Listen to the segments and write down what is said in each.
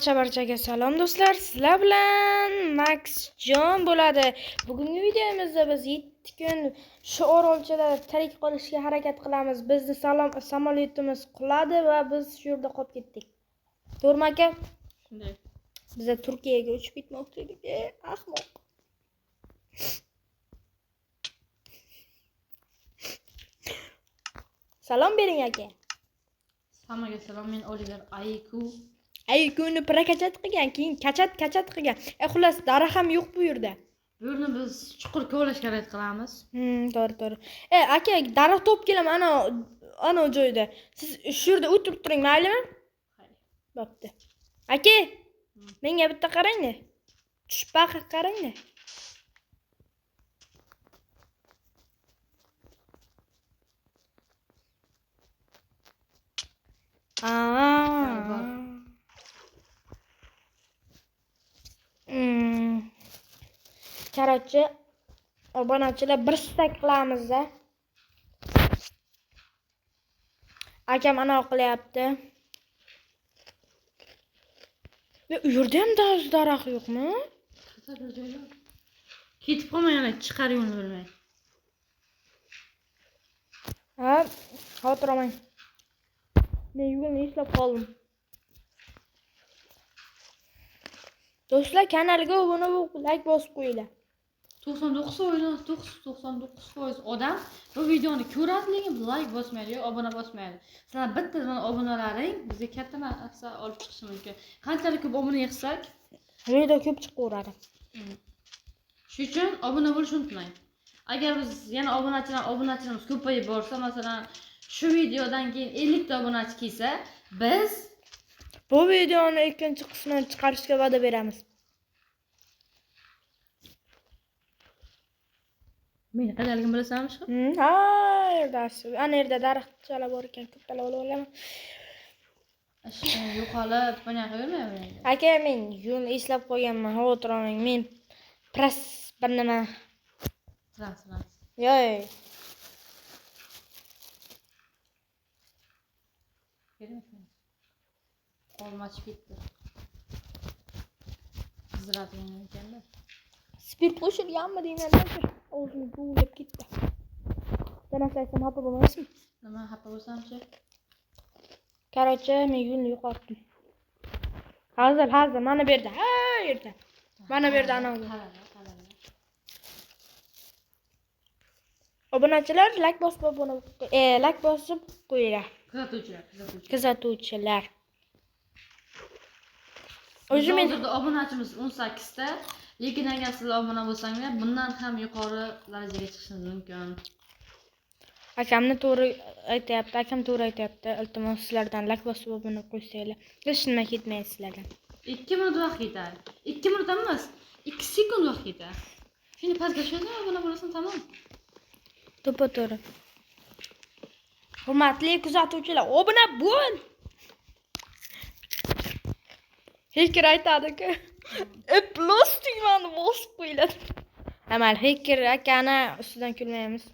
Barcha-barchaga salom do'stlar. Sizlar bilan Max Jon bo'ladi. Bugungi videomizda biz 7 kun shu orolchada tirik qolishga harakat qilamiz. Bizni samolyotimiz quladi va biz shu yerda qolib ketdik. To'g'rimi aka? Shunday. Biz Turkiyaga uchib ketmoqchi edik. Ahmoq. Salom bering aka. Hammaga salom, men Oliver Ayku. Aykuni prokachat qilgan, keyin kachat qilgan. Xullas, daraxt ham yo'q bu yerda. Bu yerni biz chuqur kovlashga harakat qilamiz. To'g'ri, to'g'ri. Aka, daraxt topib kelaman ana joyda. Siz shu yerda o'tirib turing, maylimi? Hayır. Bo'pti. Aka, menga bitta qarang-da. Tushib baqib qarang-da. Bor. Короче, obunachilar bir stak qilamiz-da. Akam ana qilyapti. U yerda ham daraxt yo'qmi? Ketib qolmay yana chiqar yo'lni bilmay. Ha, xavotir olmang. Men yo'lni eslab qoldim. Do'stlar, kanalga obuna bo'lib, like bosib qo'yinglar. 99% odam bu videoni ko'radi, lekin like bosmaydi, obuna bosmaydi. Sizlar bittadan obunalaring bizga katta narsa olib chiqishi mumkin. Qanchalik ko'p obuna yig'sak, video ko'p chiqaveradi. Shuning uchun obuna bo'lishni unutmang. Agar biz yana obunachilarimiz ko'payib borsa, masalan, shu videodan keyin 50 ta obunachi kelsa, biz bu videoni ikkinchi qismini chiqarishga va'da beramiz. Men qayerligini bilasanmi shu? Ha, yerda, ana yerda daraxtchalar bor ekan, ko'ptalab olib olaman. Yo'qolib, bunaqa yurmayman. Aka, men yo'lni eslab qo'yganman, xavotir olmang. Men press bir nima. Trans. Yo'q. Qo'lim achib ketdi. Qizdiradigan ekanda. Spirt qo'shilganmi deyman, og'zim guvillab ketdi. Bir narsa aytsam xafa bo'lmaysizmi? Nima xafa bo'lsamchi? Короче, men yo'lni yo'qotdim. Hazil, mana bu yerda, ha yerda. Mana bu yerda ana. Obunachilar like bosib obuna, like bosib qo'yinglar. Kuzatuvchilar. O'zi men hozirda obunachimiz 18 ta, lekin agar sizlar obuna bo'lsanglar, bundan ham yuqori darajaga chiqishingiz mumkin. Akamni to'g'ri aytayapti, akam to'g'ri aytyapti. Iltimos sizlardan like bosib obuna qo'ysanglar. Hech nima ketmaydi sizlardan. 2 minut vaqt ketadi. 2 minut emas, 2 sekund vaqt ketadi. Shuni pastga tushadi, obuna bo'lasan, tamom. To'ppa-to'g'ri. Hurmatli kuzatuvchilar, obuna bo'l. Hacker aytadi-ku, plus tugmani bosib qo'yiladi. Amal hacker akani ustidan kulmaymiz.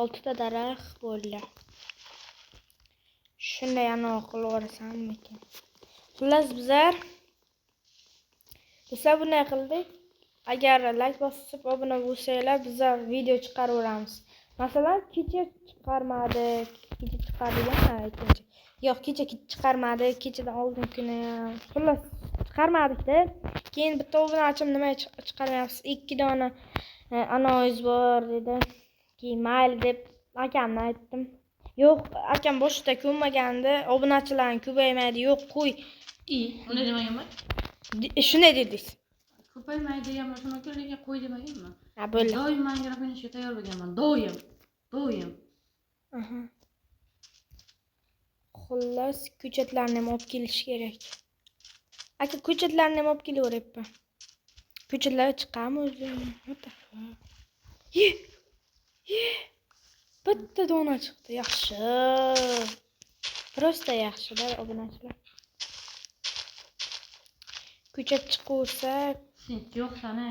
6 ta daraxt bo'ldi. Shunday anaqa qilib yuborsammikan? Xullas bizlar do'stlar bunday qildik. Agar like bosib obuna bo'lsanglar, bizlar video chiqaraveramiz. Masalan, kecha chiqarmadik, kecha chiqardik, ikkinchi. Yo'q, kecha chiqarmadik, kechadan oldin kuni. Xullas, chiqarmadik-da. Keyin bitta obunachim nima chiqarmayapsiz? 2 dona anoyiz bor dedi. Keyin mayli deb akamni aytdim. Yo'q, akam boshida ko'nmagandi, obunachilaring ko'paymaydi, yo'q, qo'y. Unday demaganman. Shunday dedingiz. Ko'paymaydi degan bo'lsa mumkin, lekin qo'y demaganman. Ha, bo'ldi. Doim Minecraft o'ynashga tayyor bo'lganman. Doim. Doim. Aha. Xullas, ko'chatlarni ham olib kelish kerak. Aka, ko'chatlarni ham olib kelaveryapman. Ko'chatlar chiqami o'zi? What the fuck? Ye! Ye! Bitta dona chiqdi. Yaxshi. Prosta yaxshi-da, obunachilar. Ko'chat chiqaversa, Sen yo'qsan, a?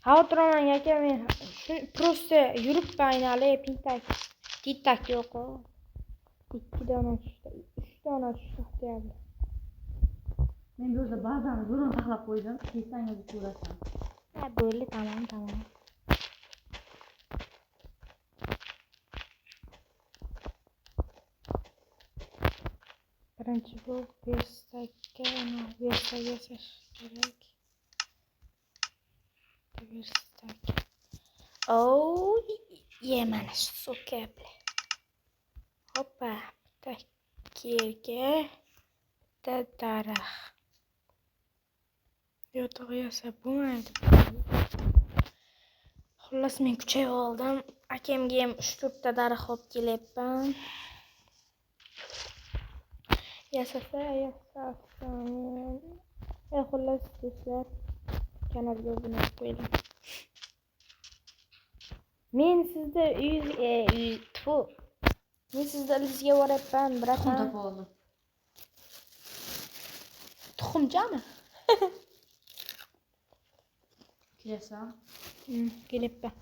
Xavotir olmang aka, men shu prosta yuribman, aynali pintak. Tiktak yo'q. 2 dona tushdi. 3 dona tushdi deyapti. Men bu yerda bazani zo'rg'a saqlab qo'ydim. Kelsang o'zi ko'rasan. Ha, bo'ldi, tamom, tamom. Birinchi bu verstakka, verstak yasash kerak. Verstak. Oh, ye mana shu so'kapli. Hoppa, bitta kirga, bitta daraxt. Yotoq yasab bo'lmaydi. Xullas men kuchayib oldim. Akamga ham 3-4 ta daraxt olib kelyapman. Yasasa yasasin. Xullas do'stlar, kanalga obuna bo'lib qo'yinglar. Men sizni tfu. Men sizni ilizga boryapman, Tuxum bratan. topib oldim. Tuxumchami? Kelasan. Kelyapman.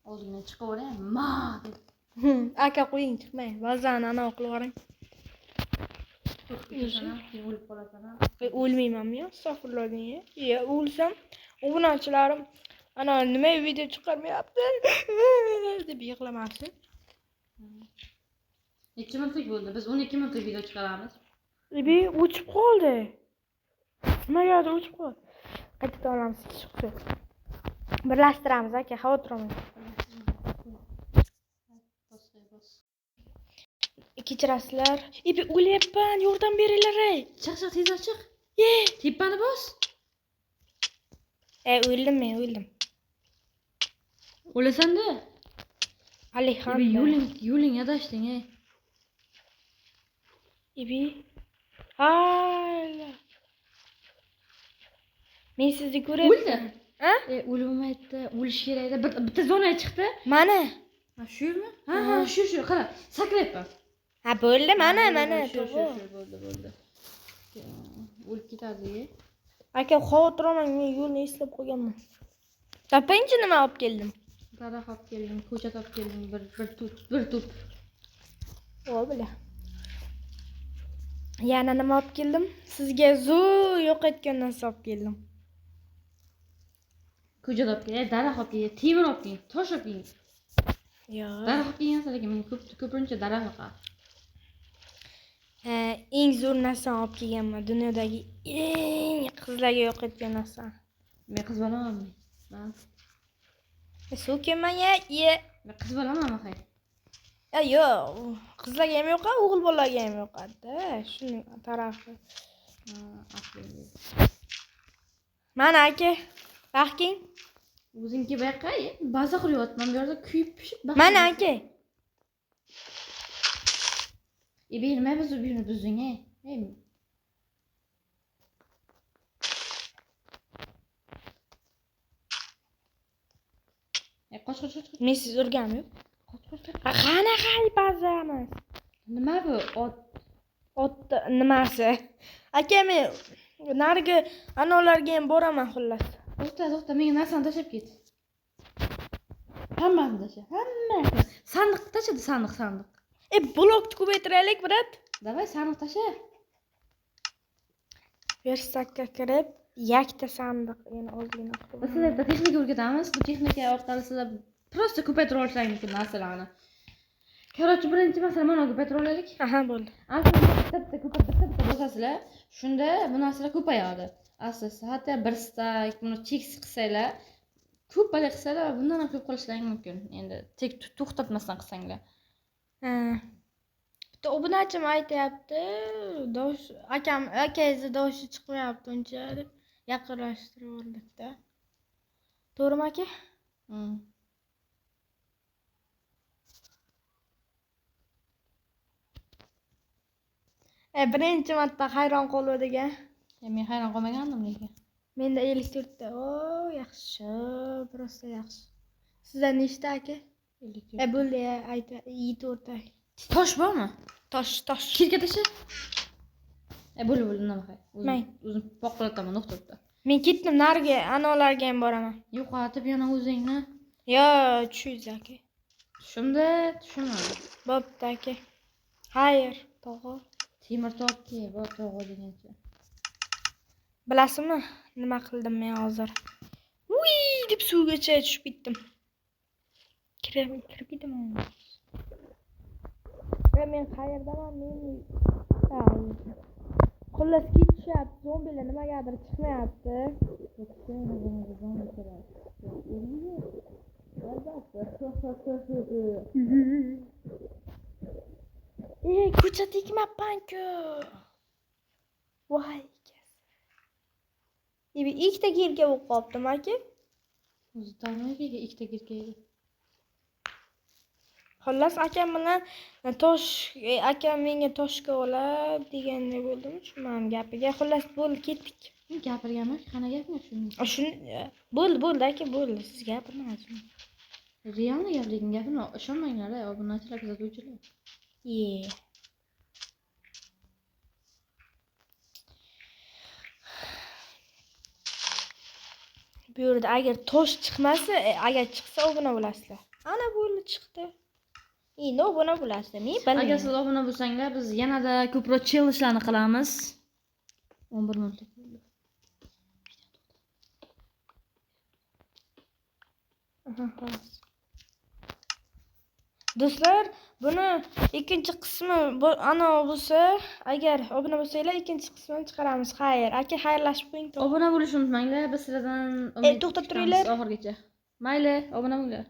Oldingdan chiqaveraymi? Ma deb. Aka qo'ying, chiqmang. Bazani anavi qilib yuboring. Qo'rqib ketasan, keyin o'lib qolasan. O'lmaymanmi yo? Astag'firulloh deng. Ya o'lsam, obunachilarim ana nima video chiqarmayapti deb yig'lamasin. Necha minutlik bo'ldi? Biz 12 minutlik video chiqaramiz. Ibi o'chib qoldi. Nimagadir o'chib qoldi. Qaytadan olamiz, chiqdi. Birlashtiramiz aka, xavotir olmang. Bos, bos. Kechirasizlar. Ibi o'lyapman, yordam beringlar ey. Chiq, chiq, tezroq chiq. Ye. Tepani bos. O'ldim men, o'ldim. O'lasan-da. Alexandr. Ibi yo'ling, yo'ling adashding, ey. Ibi. Hala. Men sizni ko'ryapman. O'ldi. Ha? O'lmaydi, o'lish kerak edi. Bitta zonaga chiqdi. Mana. Ha, shu yermi? Ha, ha, shu, shu, qara, sakrayapman. Ha, bo'ldi, mana, mana, Shu, shu, to'g'ri. shu, bo'ldi, bo'ldi. O'lib ketadi. Aka, xavotir olmang, men yo'lni eslab qo'yganman. Topingchi nima olib keldim? Daraxt olib keldim, ko'chat olib keldim, bir tup. O, bila. Yana nima olib keldim? Sizga zo'r yo'qotgan narsa olib keldim. Ko'chat olib keling, daraxt olib keling, temir olib keling, tosh olib keling. Yo'q. Daraxt olib kelgansan, lekin men ko'pincha daraxt yoqadi. Eng zo'r narsani olib kelganman, dunyodagi eng qizlarga yoqadigan narsa. Men qiz bolamanmi? Ha? So'kinman ya, ye. Men qiz bolamanmi hay? Ya yo'q, qizlarga ham yoqadi, o'g'il bolalarga ham yoqadi-da, shuni tarafi. Ha, aferin. Mana aka, baqing. O'zingki bu yoqqa, baza quryapman, bu yerda kuyib pishib baqing. Mana aka. Nima biz bu yerni buzding, ey? Ey. Qoch, qoch, qoch, qoch. Men sizni urganim yo'q. Qoch, qoch, qoch. Qanaqa bazamiz? Nima bu? Ot. Ot nimasi? Aka, men narigi anolarga ham boraman xullas. To'xta, to'xta, menga narsani tashlab ket. Hammasini tashla, hammasini. Sandiq tashladi, sandiq, sandiq. Blokni ko'paytiraylik, brat. Davay, sandiq tashla. Verstakka kirib, yakta sandiq, yana ozgina qilib. Biz sizlarga texnika o'rgatamiz. Bu texnika orqali sizlar prosta ko'paytira olishlaringiz mumkin narsalarni. Короче, birinchi masalan mana ko'paytira olaylik. Aha, bo'ldi. Aslida bitta bitta ko'paytirib, bitta bitta bosasizlar, shunda bu narsalar ko'payadi. Aslida hatto bir stak buni cheksiz qilsanglar, ko'p balik qilsanglar, bundan ham ko'p qilishlaring mumkin. Endi tek to'xtatmasdan qilsanglar. Ha. Bitta obunachim aytayapti, dosh akam, akangizni doshi chiqmayapti uncha deb yaqinlashtirib yubordikda. To'g'rimi aka? Birinchi marta hayron qoluvdik-a. Men hayron qolmagandim lekin. Menda 54 ta. O, yaxshi, prosta yaxshi. Sizda nechta aka? 54. Bo'ldi, ayta, 4 ta. Tosh bormi? Tosh, tosh. Kirga tasha. Bo'ldi, bo'ldi, nima qilay? May. O'zim poqlataman, o'xtiribdi. Men ketdim nariga, anolarga ham boraman. Yo'qotib yana o'zingni. Yo, tushuysiz aka. Tushimda tushunmadim. Bo'pti aka. Xayr, tog'a. Temir topki, bor tog'a degancha. Bilasizmi, nima qildim men hozir? Uy deb suvgacha tushib ketdim. Kirib ketdim. Men qayerdaman? Men xullas ketishyapti. Zombilar nimagadir chiqmayapti. Ko'cha tekmabman-ku. Voy. Ikkita girga bo'lib qolibdim aka. O'zi taniydi, ikkita girga edi. Xullas akam bilan tosh, akam menga toshga olib degandek bo'ldimi, tushunmadim gapiga. Xullas bo'ldi, ketdik. Men gapirganman, qana gapmi shuni? Shuni bo'ldi, bo'ldi aka, bo'ldi. Siz gapirmang. Realni gap, lekin gapirma, ishonmanglar, obunachilar, kuzatuvchilar. Bu yerda agar tosh chiqmasa, agar chiqsa obuna bo'lasizlar. Ana bo'ldi, chiqdi. Endi obuna bo'lasizlar. Men bilmayman. Agar siz obuna bo'lsanglar, biz yanada ko'proq challengelarni qilamiz. 11 minutlik bo'ldi. Do'stlar, buni ikkinchi qismi ana bo'lsa, agar obuna bo'lsanglar, ikkinchi qismini chiqaramiz. Xayr, aka, xayrlashib qo'ying. Obuna bo'lishni unutmanglar. Biz sizlardan to'xtab turinglar. Oxirigacha. Mayli, obuna bo'linglar.